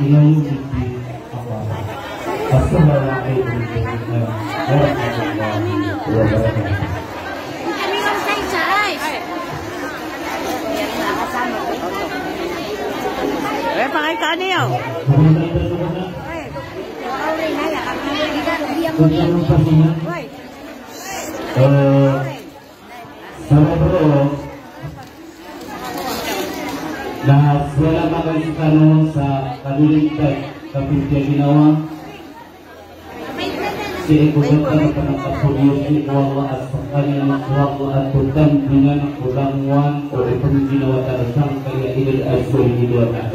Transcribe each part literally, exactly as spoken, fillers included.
Assalamu alaikum warahmatullahi wabarakatuh. Eh, pakay ka niyo. Eh, Sabap roo na siyalamat skano sa kalilintad, kapipiyaginawa, sii ko pagkapagpapodiyo sii ko Allah a skaniyan so Allah a totan dengan ko langowan o ipngginawa tano sangkaya ilal aswal ilal na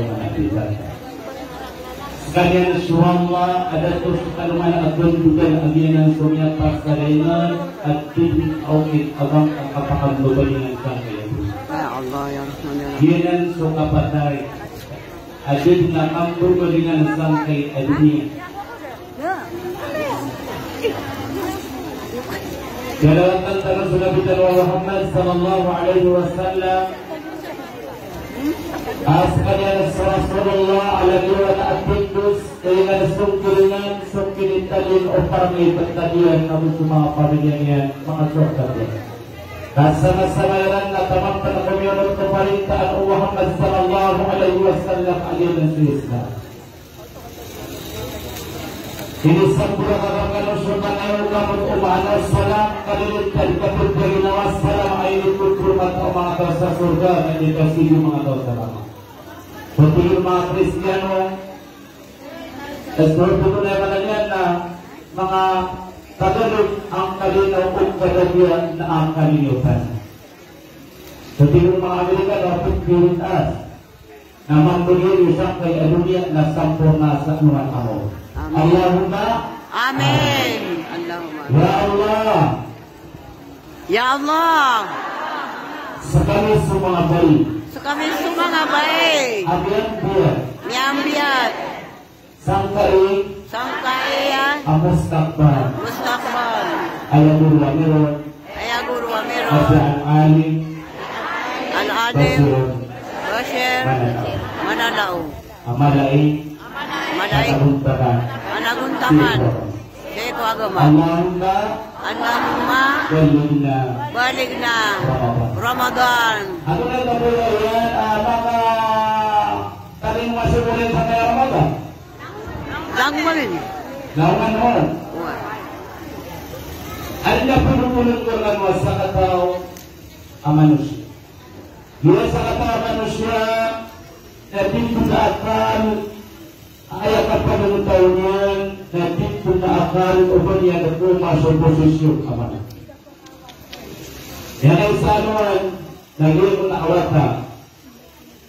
Skaniyan so Allah a dato so kaloman a gandogan a giyanan so miyapasad iyan a di dn okit a ba ngka kapakambabalinan sangkaya dosa. Ya Allah, ya Rahman, ya Rahim. Giyanan so kapatay a di dn a kambabalinan sangkaya doniya. Salawat tano so Nabi tano a Muhammad sallallahu alaihi wasallam. A skaniyan so Rasulullah a lagid o wata a pindos, iyan so kiringan, so kinitalin o parang i pagtadiyan, ago so manga pamilya niyan, makasorga iyan. Ka sama-sama iran na taman pn a komiyonot ko parintaan o Muhammad sallallahu alaihi wasallam a giyanan so Islam. Inisamboran akn rkano so manga ikamoto o maana o salam, kalilintad, kapipiyaginawa, salam a iniporomat o manga taw sa sorga, na inikasi o manga taw sa langit. So tig o manga Kristiyano, so tig o manga Tagalog, ang kalinaw o kadalian na ang kalilipan. So tig o manga Amerikano, a pagpirit a na mambo niyo sangkaya doniya na samporna sa onaan a mawri. Amin. Allahumma. Amin. Allahumma. Ya Allah. Ya Allah. Skami so manga bai. Skami so manga bai. A miyambiyat. Miyambiyat. Sangkai. Sangkai a. A mustakbal. Mustakbal. Aya goro ami ron. Aya goro ami ron. A si Al-Alim. Al-Alim. Bashir. Bashir. Mananao. Mananao. A mala i. Mala i. Panagontaman. Panagontaman. Sii ko agama. Sii ko agama. Allahumma. Allahumma. Ballighna. Ballighna. Ramadan. Ramadan. Ano na ito po yan, ah, mga Taling masimorin sa kaya Ramadan? Langowan. Langowan, o. Oway. Anda pn o pnggolalan o sakataw a manosiya. Giya sakataw a manosiya, na di pn akal, aya kapagtaw niyan, na di pn akal o ba niyan ko maso posisyon a mana. Aya isa a nowan, na giya ko na a wata.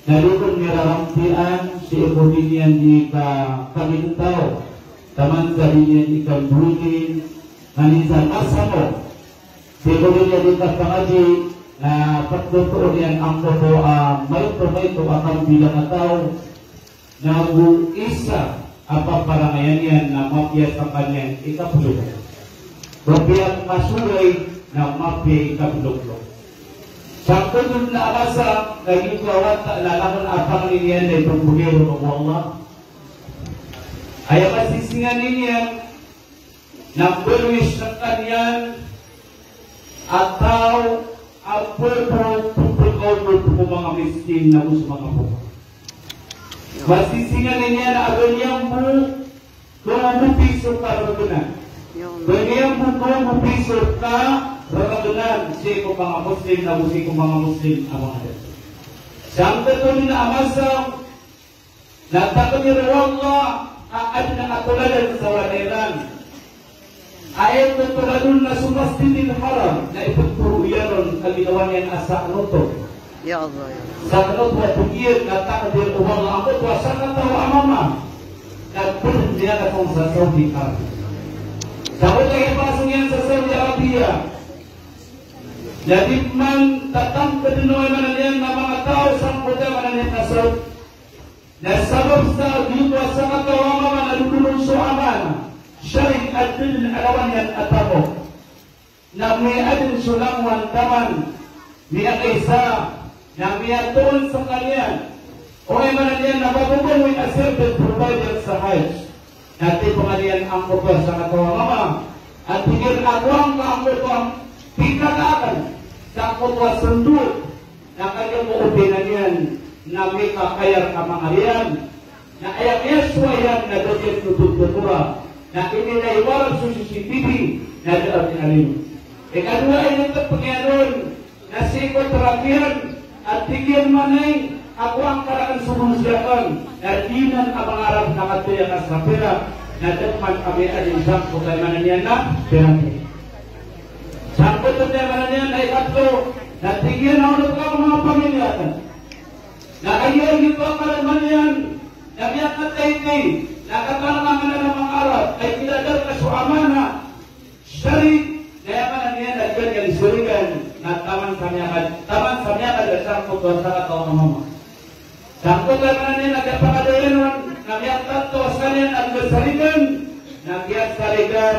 Na di kon mirarampian sii ko di niyan di kapagtaw, taman sa di niyan di kambulin, na minsan masamo. Sii ko di niyan di kapangadi, na pagtotoo niyan angkoto a maito-maito a kambilang a taw, na go isa a paparangayan iyan na mapiya skaniyan i kaploklok. Mapiya masolay na mapiya i kaploklok. Sangkoto na a masa na giyoto a wata na langon a pangni niyan na ipmbgay ron o Allah. Aya masisinganin iyan na baloy skaniyan a taw a pphakaoto ko manga miskin na go so manga poor. Masisinganin iyan a ba niyan bo dowa bo piso kararagnan. Ba niyan bo dowa bo piso kararagnan sii ko manga Muslim na go sii ko manga Muslim a manga dato. Sangkoto na a masa na takdir o Allah a adn a toladan sa wata iran. Aya toladan na so Masjidil Haram na ipagtoro iyan on a ginawa niyan a sakn oto. Ya Allah, ya Allah. Sakn oto a tig iyan na takdir o Allah angkoto a sakataw a mama na bdn iyan a kon sa Saudi Arabia. Sa oto a ipasong iyan sa Saudi Arabia, na di man tatangkd o aya maana niyan na manga taw sangkoto a maana niyan na Saudi. Na sabap sa giyoto a sakataw a mama na dodon on so amana, sharik a da dn a lawan iyan a tamok. Na miyadn so langowan taman, miyakaisa, na miyatoon skaniyan o aya maana niyan na bababaloy a service provider. Sa Hajj, na tig iyan a angkoto a sakataw a mama a tig iyan a gowani ka angkoto a pikataan sangkoto a sandok na kagiya ko opinan iyan na mikakaya rka manga riyan, na aya miyasowa iyan na da dn oto doktora, na inilay iwarat so C C T V na da a miyaaloy. Ikadowa, initpn iyan on na sii ko trak iyan a tig iyan manay a gowani ka rakn so bonsi akn, na di nan a mangarap na katii a kasapira, na da pman a miyaadn sangkoto a aya maana niyan na pera. Sangkoto a aya maana niyan na ikatlo, na tig iyan a onot ka ko manga pamilya akn. Na kagiya giyoto a karoma niyan na miyakatay, na kagiya manga mangarap a igira da rka so amanah sharik, na aya maana niyan na giyanan i sharikan na taman sa miyakad, taman sa miyakad a sangkoto a sakataw a mama. Sangkoto a aya maana niyan na kiyapakadn iyan on na miyakatataw a skaniyan a sharikan, na kiyasharikan,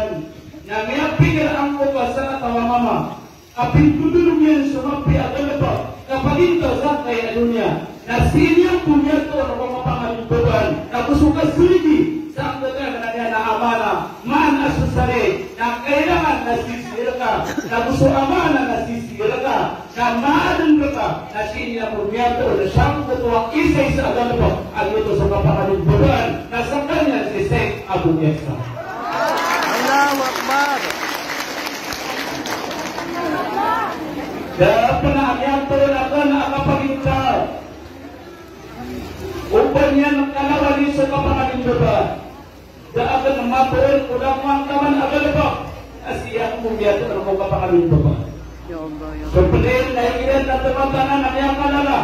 na miyapikir angkoto a sakataw a mama a pindodolog iyan so mapiya a galbk, kapagintaw sangkaya a doniya. Na sii niyan pn miyatoon ko kapangalimbabaan, na go so kashariki sangkoto a aya maana niyan na amanah, maan a so sharik na kailangan na sisii rka, na go so amanah na sisii rka, na maadn rka, na sii niyan pn miyatoon sangkoto a isaisa a galbk a giyoto so kapangalimbabaan, na skaniyan si Sheikh Abu Ihsan. Allahu Akbar. Da pn a miyatoon akn a kapagintaw. O ba niyan kalawani so kapangalimbabaan. Da akn matoon ko langowan taman a galbk a sii akn miyatoon ko kapangalimbabaan. Ya Allah, ya Allah. So pd na igira na taman tanan a miyakalala.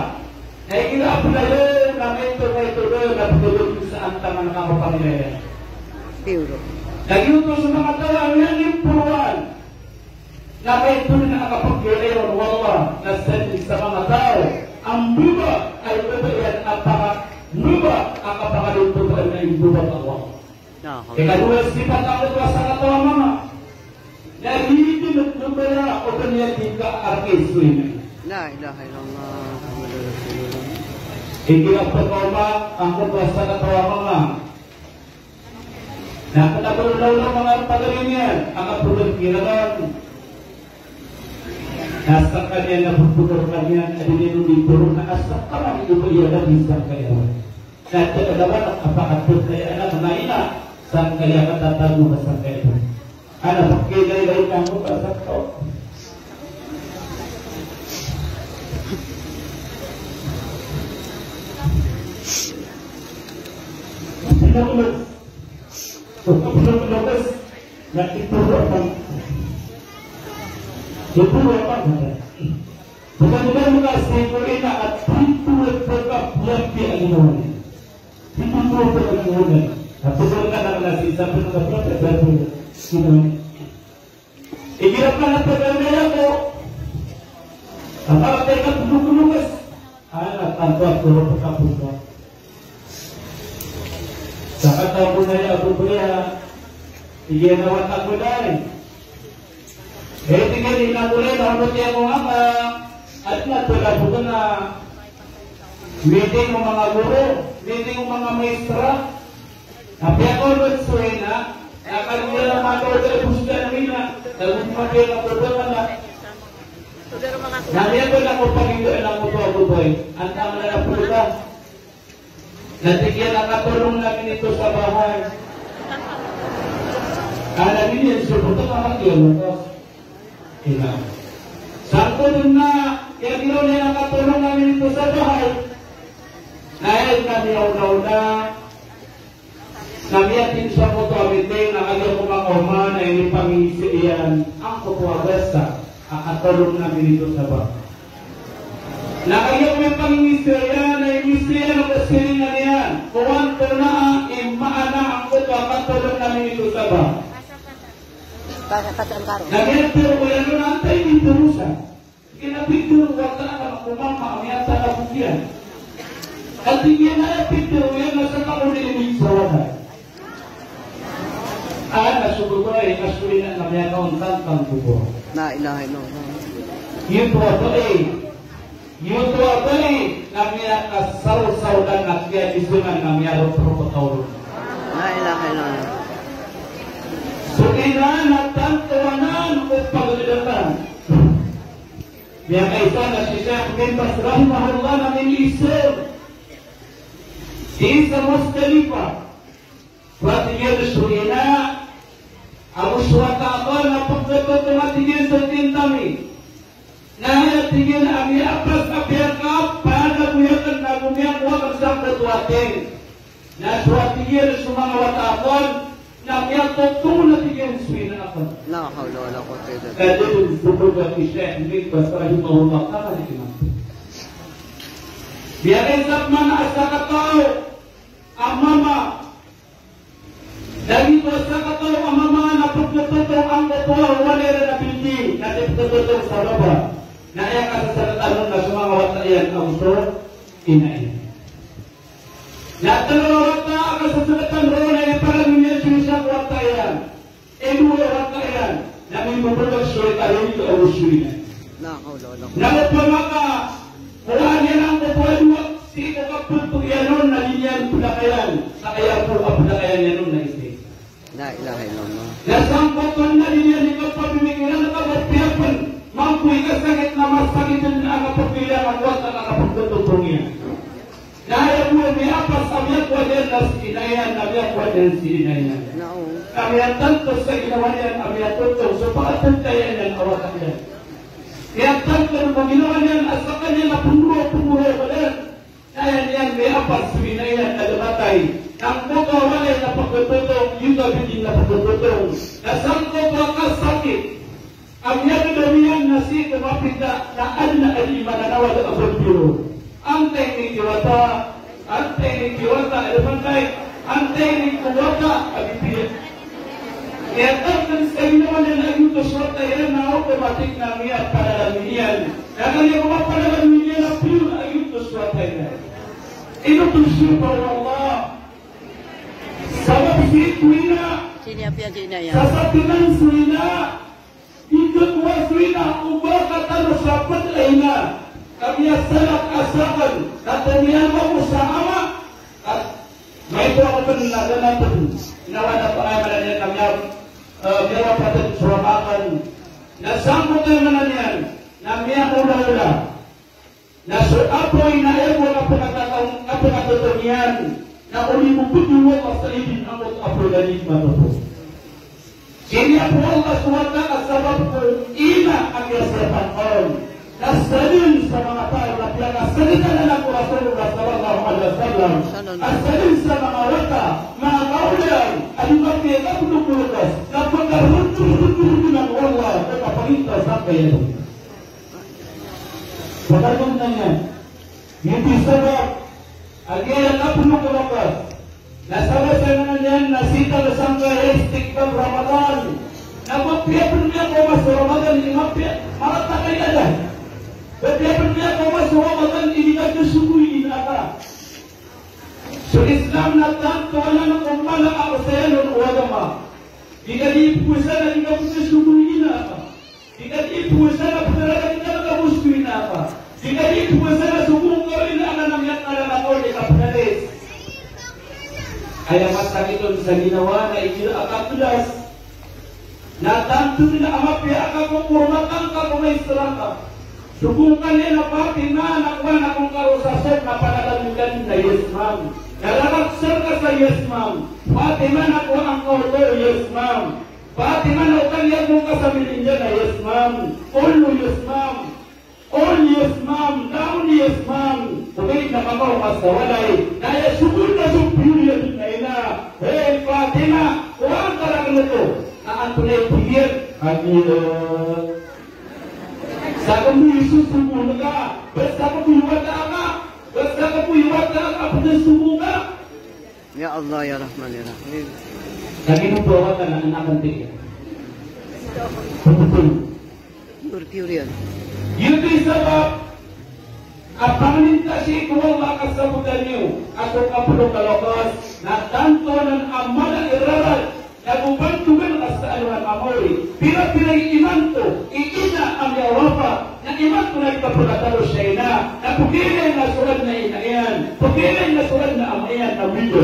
Na igira a pd a maito, maito dn a pd a saan taman a kapangilaya. Pure. Na giyoto so manga taw a miyangiporoan. Na maito dn a kapagilaya on, wallah, na sadn sa manga taw a mbaba a imbaba iyan a paka, mbaba a kapakalimbabaan na imbaba ka Allah. Ikadowa, sipat angkoto a sakataw a mama na di dn mbala o dn iyan di ka arkisoy na. La ilaha illallah Muhammadur Rasulullah. Igira pkaoma angkoto a sakataw a mama na kna ba o law na manga pagari niyan a kapagari niyan. Na skaniyan na pphoro skaniyan a di niyan on di poro na a skaniyan di ba iyan a di sangkaya. Na tig a lawan a kapakatotaya na kna ina sangkaya, katatago na sangkaya. Ana pkilaylay ka angkoto a sakataw. Pinakulog. So, kapag pinakulog, na ipuro a pang-, ipuro a pang-, bukan, bukan, bukan, sii ko ina a tito a pagkapiyapiya a ginawa niyan. Tito a pagkapiyapiya a ginawa niyan. At bukan ka na, na si isa pun ka pagkapiyapiya a ginawa niyan. Igira pn a pagandaya ko, a maratay ka pnoknokes. Ana tanto a poro pkapos ka. Sakataw ko na aya a babay a, igira na wata ko dai. Eh, tig iyan a ina ko dai, na onot iyan ko ngka, adn a palabotan a meeting o manga goro, meeting o manga maestra. Na piyakaonot so ina, na kagiya na mataw a bosdan o ina, na gomati a kababaan na. Na miyabalak o pagingd a angkoto a babay, antaa man a pd ka. Na tig iyan a katolong na minito sa bahay. Ana, di niyan soboton a kagiya lokas. Ina. Sangkoto na, aya ginawa niyan a katolong na minito sa bahay. Na aya na miyaona-ona. Na miyatindg sangkoto a meeting na kagiya ko makaoma na inipangingisa iyan angkoto a basa a katolong na minito sa bahay. Na kagiya ko miyapangingisa iyan na inisa iyan ko siringan iyan ko antonaa i maana angkoto a katolong na minito sa bahay. Basa, basa Angkaro. Na miyatero ko iyan on antaa i miterosan. Kna pitharo o Allah Ta'ala ko mama a miyatalabok iyan. Katii iyan a aya pitharo iyan na sa kaon iyan i sawaday. Ana so babay, ka so ina na miyakaon tantang ko bo. La ilaha illallah. Giyoto a babay. Giyoto a babay na miyakasawsaw dn a kiyadizangan na miyaropropo taw ron. So ina na tanto anan o pagdadakan. Miyakaisa na si Sheikh bin Baz rahimahullah na miniiza sii sa Muzdalifah. Pati giya so ina, ago so wata a ba na pagkatoto a tig iyan sa tinta mi. Na aya tig iyan a miyapas a piyakapanagagoy akn na go miyakowa akn sa katoto a tin. Na so a tig iyan so manga wata akn, na miyatoto na tig iyan so ina akn. La hawla wala quwwata illa billah. Ka da dn so bga ki Sheikh bin Baz rahimahullah ka na di iman. Miyakaisa pman a sakataw a mama. Lagid o sakataw a mama na pagkatoto angkoto a walay iran a building, na di pagkatoto sa baba. Na aya kasasakatan on na so manga wata iyan ago so ina iyan. Na tlo a wata a kasasakatan roo na ipagagawii niyan so isa ko wata iyan. Ino a wata iyan, na mimbobolag so reka roo ago so ina. La hawla wala quwwata. Na opama ka kowaan iyan angkoto a dowa, sii ko kapto iyan on na di niyan pdakayan, sa aya bo a pdakayan iyan on na isa. La ilaha illallah. Na sangkoto na di niyan di kapamimikiran ka ba piya pn mambo i kasakit na masakit dn a kapagbilang a wata a kapagtoto iyan. Na aya bo a miyapas a miyakowa niyan na si ina iyan, na miyakowa niyan si ina iyan. Na'am. Na miyatanto sa ginawa niyan a miyatoto so paatantaya niyan a wata iyan. Miyatanto ko ginawa niyan a skaniyan a pnggoro, pnggoro ko dn. Na aya niyan miyapas so ina iyan na da matay. Na angkoto a walay na pagkatoto, giyoto a building na pagkatoto. Na sangkoto a kasakit a miyagdam iyan na sii ko mapita na adn a di imananaw a da a bapiro. Antaa ini ki wata, antaa ini ki wata, a da matay, antaa ini ki wata a bipiya. Aya tawag sa ginawa niyan a giyoto so wata iyan na automatic na miyapadalm iyan. Na kagiya ko mapadalm iyan a piyor a giyoto so wata iyan. Ino to siyo pa Allah. Sabap sii ko ina. Sini a piya ki ina iyan. Sasatinan so ina. Di kakowa so ina o ba ka tano sa pd a ina. Ka miyasalak a sakn, ka miyakowa ko sa ama. Ka maito ako pn na da na pn. Ina wata pa aya maana niyan na miya, eh, miyawapat so ama akn. Na sangkoto aya maana niyan na miyaolaola. Na so apoy na aya bo a kapakatataw, kapakatoto niyan, na o di bo pd o Allah sa idin angkoto a apoy na di matoto. Kiniyapo o Allah subhanahu wa ta'ala sabap ko ina a miyasarapan on. Na sadn sa manga taw na piyakasagdan anan ko Rasulullah sallallahu alaihi wasallam. A sadn sa manga wata, manga kaolaola, a di mapiyakapd ko loks, na pakarotorotorotonan o Allah, na kapaginta sangkaya. Pakarotorotoronan iyan. Giyoto i sabap a giya kaplo ko loks. Na sabap sa maana niyan na sii tano sangkaya istiqbal Ramadan. Na mapiya pn miyakowa so Ramadan, ini mapiya, marata ka ibadah. Mapiya pn miyakowa so Ramadan, ini ka di sogo i ina ka. So Islam na tanto anan ko mala a kasayalan o agama. Di ka di powasa na di ka pn sogo i ina ka. Di ka di powasa na pd ka di ka kabosto i ina ka. Di ka di powasa na sogo ngka i ina ka na miyakala na kaon di ka pnalis. Aya masakit on sa ginawa na igira a kapdas. Na tanto dn a mapiya a kakokormatan ka ko maistra ka. Sogo ngka niyan a Fatima na kowan ako ngka roo sa song na panagan ngka dn na yes ma'am. Na rakat song ka sa yes ma'am. Fatima na kowan ako roo, yes ma'am. Fatima na okaliya ko ngka sa milinja na yes ma'am. Olo yes ma'am. Olo yes ma'am. Down yes ma'am. Ogaid na makaoma sa walay. Na aya sogo na so piyor iyan na ina. Hey Fatima, kowan ka rakn oto. Na antonaa i tig iyan? Kagiya sakn bo i sosogoon ka, basta ka bo i wata aka, basta ka bo i wata aka, pd a sogo ka. Ya Allah, ya Rahman, ya Rahim. Lagid o ba wata na anak antik iyan. Betul. Pure, pure iyan. Giyoto i sabap a panganinta sii ko Allah a kasabotan iyo a so kaplo ka loks na tanto anan a mala i rarad. Nago bantogan ka sa alongan a maori. Pira-pira i imanto, i ina a miyawapat, na imanto na di kapkataro sa ina, na pkhailay na so adn a ina iyan, pkhailay na so adn a ama iyan, na wida.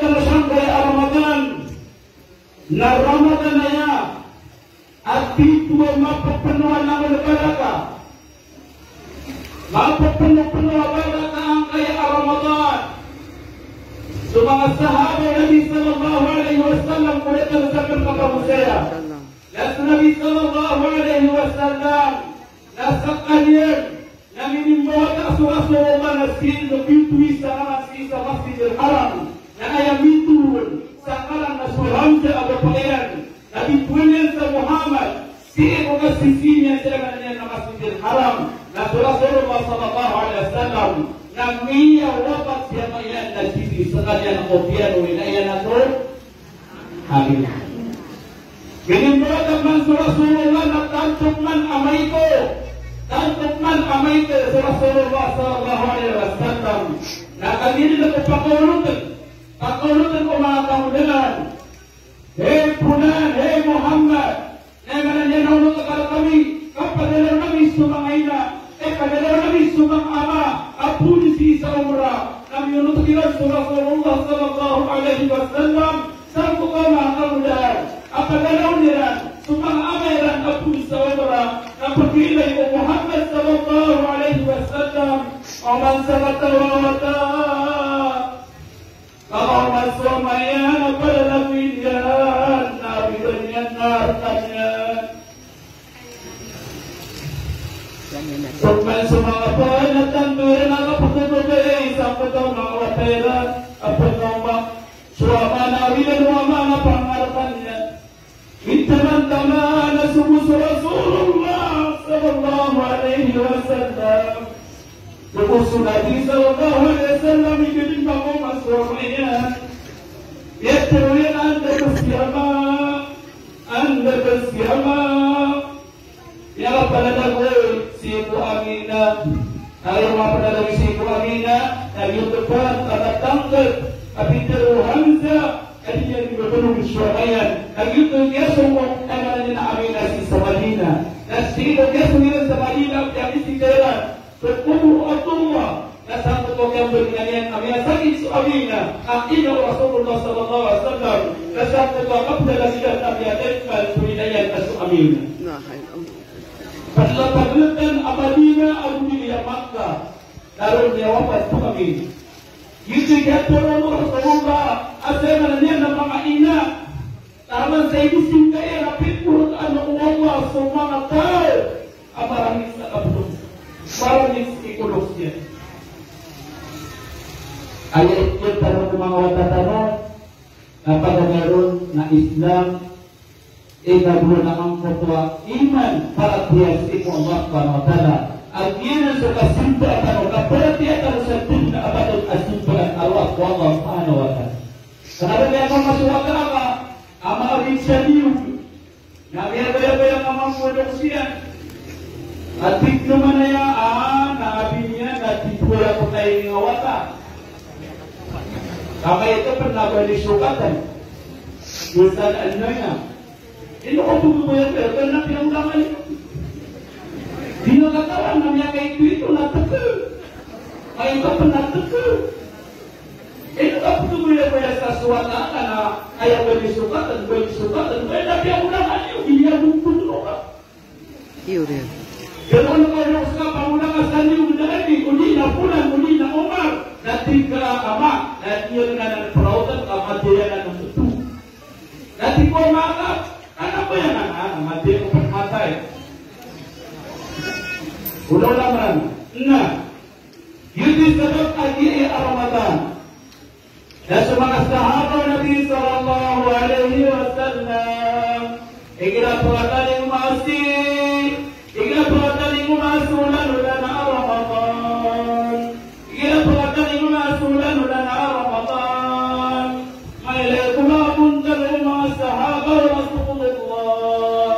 tano sangkaya a Ramadan. Na Ramadan aya a titho a mapepeno a amal a baraka. Mapepeno-peno a baraka angkaya a Ramadan. So manga sahaba o Nabi sallallahu alaihi wasallam, ko da tano sakn kapagosaya. Na so Nabi sallallahu alaihi wasallam, na skaniyan na minimbawataan so Rasulullah na sii ko pito isa a ngaran sii sa Masjidil Haram. Na aya mitoon sa ngaran na so Hamzah a bapa iyan, na bitowan iyan sa Muhammad, sii ko kasisii niyan sa ngaran iyan a Masjidil Haram. Na so Rasulullah sallallahu alaihi wasallam na miyawapat si ama iyan na sii skaniyan ko piyanowi na iyan a so Amina. Minimbawataan man so Rasulullah na tanto man a maito. Tanto man a maito so Rasulullah sallallahu alaihi wasallam. Na kagiya dn ko pakaolotan, pakaolotan ko manga kangodaan. Hey Fulan, hey Muhammad, na aya maana niyan na onot ka rkami, kapadalaw ami so manga ina, kapadalaw ami so manga ama a phoon sii sa umrah. Na miyonot kiran so Rasulullah sallallahu alaihi wasallam sangkoto a manga kangodaan a padalawn iran so manga ama iran a phoon sa umrah. Na pagilay o Muhammad sallallahu alaihi wasallam, oman sa katawa-wata. Makaoma so ama iyan a palalagoy niyan, na awidan iyan na rk iyan. Pman so manga pn a tanto iran a kapkhababayai sangkoto a manga wata iran a pkaoma so ama na awidan o ama na pangarkan iyan. Intaman-taman a so bo so Rasulullah sallallahu alaihi wasallam. So bo so Nabi sallallahu alaihi wasallam, igira dn pakaoma so ama iyan, iyatero iyan a anda ka si ama, anda ka si ama. Aya panalagoy sii ko Amina. Aya panalagoy sii ko Amina, na giyoto pn a matangkd a pitharo o Hamzah a di niyan di mapanogon so ama iyan. Na giyoto i kiyasowa o ama iyan a Amina sii sa Madina. Na sii ko kiyasowa iran sa Madina, piyakisika iran so kobor o Abdullah. Na sangkoto a kiyambalingan iyan a miyasakit so Amina a ina o Rasulullah sallallahu alaihi wasallam. Na sangkoto a kapdalagidan a miyatayman so ina iyan a so Amina. Pd a pagltan a Madina ago dn a Makkah, na roo miyawapat so Amina. Giyoto i kiyatharoa o Rasulullah a saya maana niyan na manga ina. Taman sa inisinta iyan a piporotaan o Allah so manga taw a marangit sa kapolog, marangit sii ko loks iyan. Aya iyan tano ko manga wata tano na paganay ron na Islam, ikadowa na angkoto a iman, paratiyaya sii ko Allah Subhanahu wa Ta'ala. A giyanan so kasimbaa tano, kaparatiyaya tano sa di na abadan a simbaan a lowa ko Allah Subhanahu wa Ta'ala. Kna ba aya manga so wata a ama a biyag sa niyog, na miyabayabaya ka mambo a loks iyan. A tig o ama niyan, a, na abi niyan na tig ko aya ko taing a wata. Ka kaito pn na ba di sokatan. Dosa na ano niyan. Ino ko pagbabayabaya, ba na piyangolangan iyo. Di na katawan na miyakaito-ito na tk. Kaito pn na tk. Ino ka pagbabayabaya sa so wata ka na aya ba di sokatan, ba di sokatan, ba na piyangolangan iyo, di niyan pn toroka. Iyo, iyo. Kna o ba di sokatan, pangolangan sa niyo, na adi, odi na Fulan, odi na Omar, na tig ka a ama, na di niyan na praotan, ka matiya na nungto. Na tig ko ama ka, ana ba iyan a, a, matiya ko pn matay. Oda oda maran. Na. Giyoto i sabap a giya a Ramadan na so manga sahaba o Nabi sallallahu alaihi wasallam, igira pkatalingoma si, igira pkatalingoma so olan-olan a Ramadan, igira pkatalingoma so olan-olan a Ramadan, mailay ko manga bontal o manga sahaba o Rasulullah.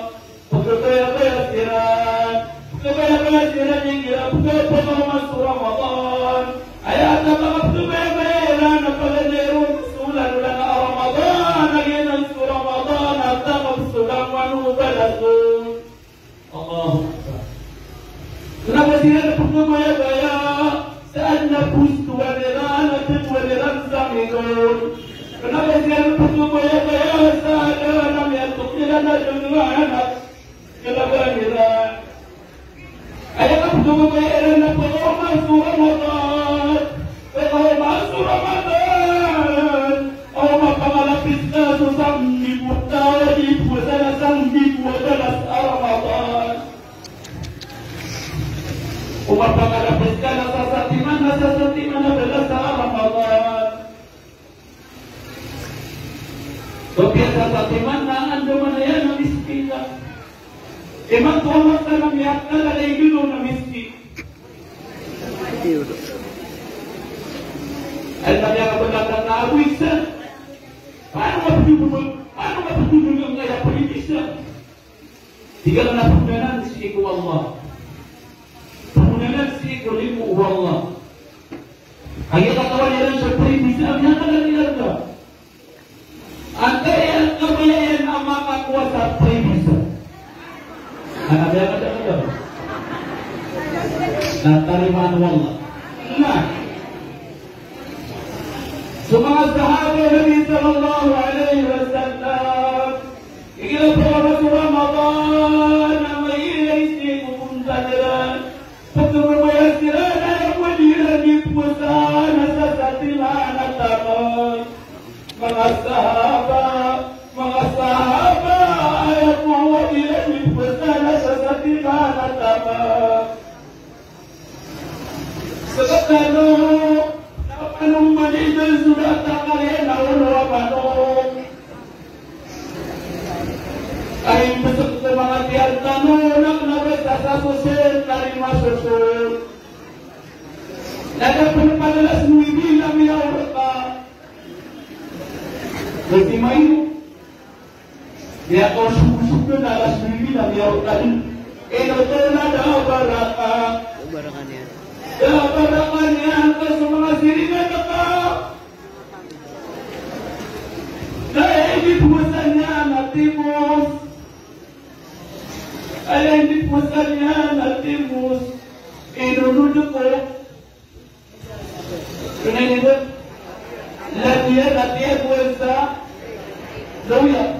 Pkhabayabaya siran, pkhabayabaya siran igira pkhatalingoma so Ramadan. Aya tabang a pkhabayabaya iran na paganay ron so olan-olan a Ramadan, a giyanan so Ramadan a takap so langowan o balas o Pagkabayabaya sa alam, aya tokiran a dn a anak, kalaban iran. Aya kapagkabayabaya iran na pagkaoma so Ramadan, pagkaoma so Ramadan, o mapangalapis ka so sanggibo taw a di powasa na sanggibo a dalas a Ramadan. O mapangalapis ka na sasatiman na sasatiman a dalas a Ramadan. Kopiya sa satiman na andamanaya na miskin ka. Imanto a masa na miyakala na igiya na miskin. Anda miyakabagatan na ago isa. Paano nga pagdudulog? Paano nga pagdudulog nga aya pagdudulog? Tig iyan a pagdanan sii ko Allah. Pagdanan sii ko limo o Allah. Kagiya katawan iran sa primis a miyakala iran ka. Antaa i kabaya iyan a makakowa sa primis? Ana miyakala iran ka. Na tarimaan o Allah. Na so manga sahaba o Nabi sallallahu alaihi wasallam, igira pagkaoma so Ramadan, na mailay sii ko bontal iran. Pagkabayabaya siran, aya bo a di iran di powasa na sasatiman a taman. Manga sahaba, manga sahaba, aya bo a di iran di powasa na sasatiman a taman. Sktano, na panomba di dn so da a takal iyan a olo a manok. Ay, mbsg ko manga tiyar tano, na kna ba sa sasosen, na di masosen. Na da pn pn alas nuebe na miyaorka. Kasi mayo. Miyakaosogosog na alas nuebe na miyaorka dn. Ino oto na da a baraka. Da a baraka niyan ka so manga siringan ka. Na aya ipowasa niyan na timos. Aya ipowasa niyan na timos. Inonod ko. Kna ini bo. Lagid iyan a tiyagoan sa loya.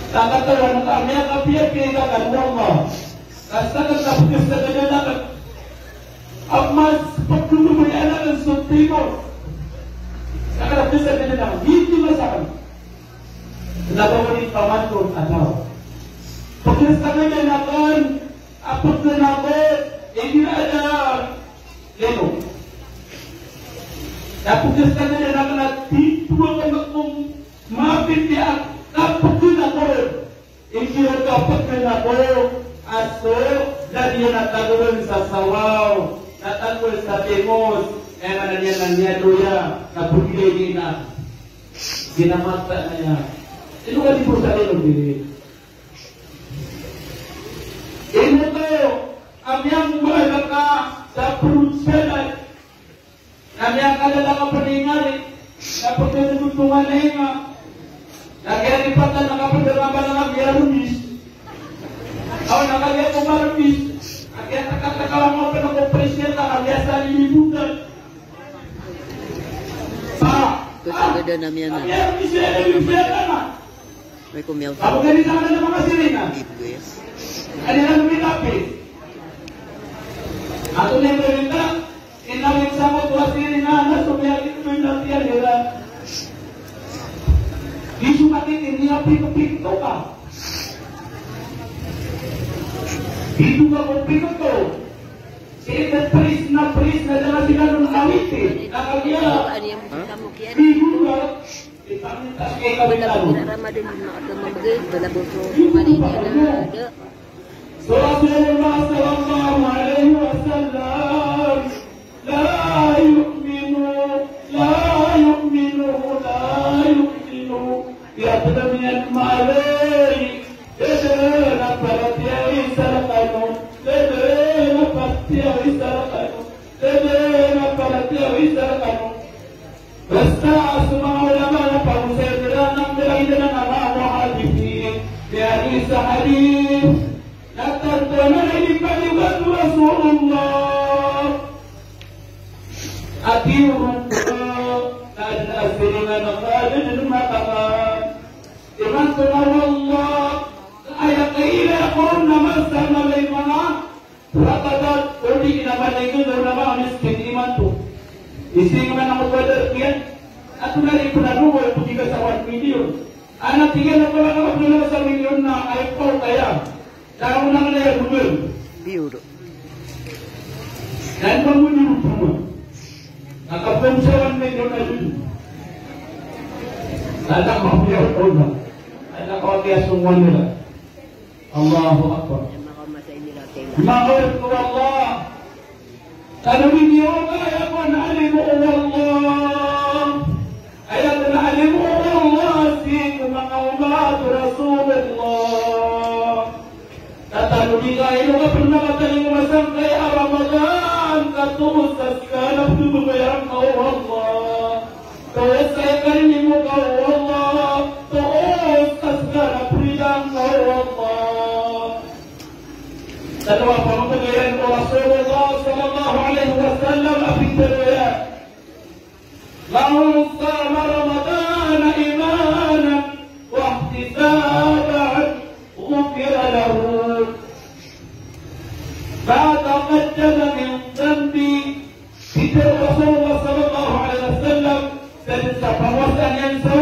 Takatawan ka a miyakapiyapiya i kakan o Allah. Ka sakn na pkhasagadan akn a mas pkhababayaan akn so timos. Sakn na pkhasagadan akn. Giyoto na sakn. Kna ba wani pamanto a taw. Pkhasagadan akn a pkhanako, igira da lino. Na pkhasagadan akn a titho akn ko mapiti a kapkhanako. Igira kapkhanako a so da niyan a tagoan sa sawaw, na tagoan sa timos, aya maana niyan na miyaloya, na pkhagilay niyan. Ginamata na niyan. Ino ka di bo sa lino diri. Ino to a miyambalaka sa prutsada. Na miyakadala ka pn ingari, na pkdodongan a inga. Na kiyalipatan na kapdn a miyarobis. Aw na kagiya ko marobis. Na kiyatakatakala ko pn ko presyo na kagiya sa lilibutan. Pa. Pkdodongan a miyana. Miyarobis a lilibutan na. May kumiyaw. Ako gani sa kanila manga siringan. Giveaway. Ano na lumilapit? Ato na yung balita, inawit sa ko tuwa siringan na sumiya kit mo yung natiyan nila. Di sumakit, hindi nga pito-pito ka. Pito ka kung pito. Sige, pris na pris na dala sila nung awit eh. Nakagiya. Ano yung pito ka? Bala bo kira Ramadan, di makato mabgay, bala bo so mani niyan na da. So Rasulullah sallallahu alaihi wasallam, la yu'minu, la yu'minu, la yu'minu. Iya pn a miyanmalay, da dn a paratiyaya sa rkano, da dn a paratiyaya sa rkano, da dn a paratiyaya sa rkano. Basta so manga ulama na pagosay iran na miyaraidan a manga hadith iyan, miyaraidan sa hadith na tanto a inipaniyoga o Rasulullah a tiyoron ka na adn a Isi nga na mabadar kiyan, ato na ri pnanomo ko tiga sa one million. Ana tiga na pala ka pnanomo sa million na ay paw kaya. Taro na nga na ya Google. Biyo do. Dan panguni rupo mo. Nakapon sa one million na dun. Tanda ko, biyo do na. Tanda ko, biyo so one million. Allahu Akbar. Manga oripn o Allah. Tano di niyo kaya kon alim o Allah. Aya kon alim o Allah sii ko manga omat o Rasulullah. Tano di kaya ino ka pn a matalingoma sangkaya a Ramadan ka toos a ska na pmbabayaan ka o Allah. Toos sa ikarimi mo ka o Allah, toos sa ska na pridan ka o Allah. Tano a pamangkn iyan o Rasulullah sallallahu alaihi wasallam a pitharo iyan, "Man qama Ramadana imanan wahtisaban ghufira lahu ma taqaddama min dhanbih." Pitharo o Rasulullah sallallahu alaihi wasallam, sa dn sa pamowasa niyan so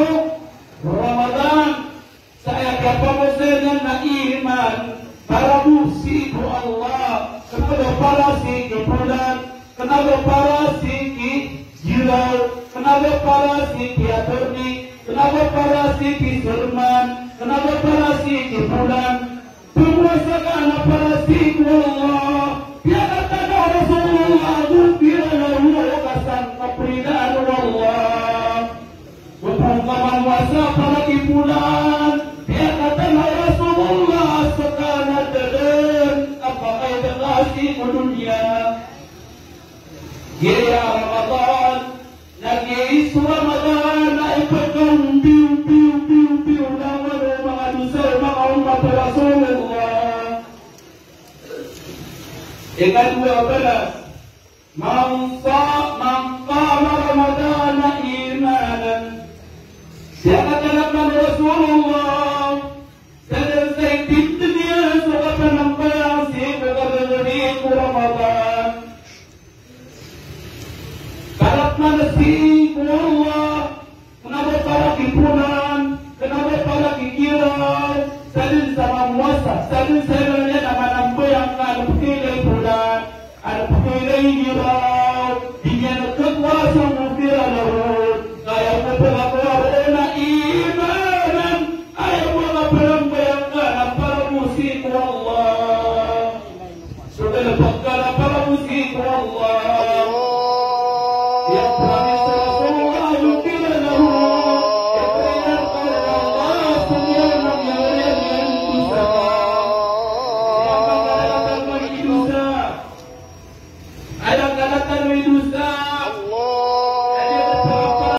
Ramadan, sa aya kiyapamowasa niyan na iman, para bo sii ko Allah, kna ba para sii ki polan, kna ba para sii ki giraw, kna ba para sii ki attorney, kna ba para sii ki chairman, kna ba para sii ki polan. Pmowasa ka na para sii ko Allah. Piyakatanda o Rasulullah, ghufira lahu, ka san kapridan o Allah. Opama ka mamowasa para ki polan, piyakatanda o Rasulullah, ska na da dn a pakaidka sii ko doniya. Giya Ramadan, na giya so Ramadan na ipkaompiyo, piyo, piyo, piyo langon o manga dosa o manga omat o Rasulullah. Ikadowa a balas, man sa-, man qama Ramadana imanan. Piyakatanda o Rasulullah, sa dn sa itindg iyan so kapanambayang sii ko kagagari ko Ramadan. Para pman sii ko Allah, kna ba para ki polan, kna ba para ki giraw, sa dn sa mamowasa, sa dn sa iran iyan a manambayang ka, adn pkailay polan, adn pkailay giraw,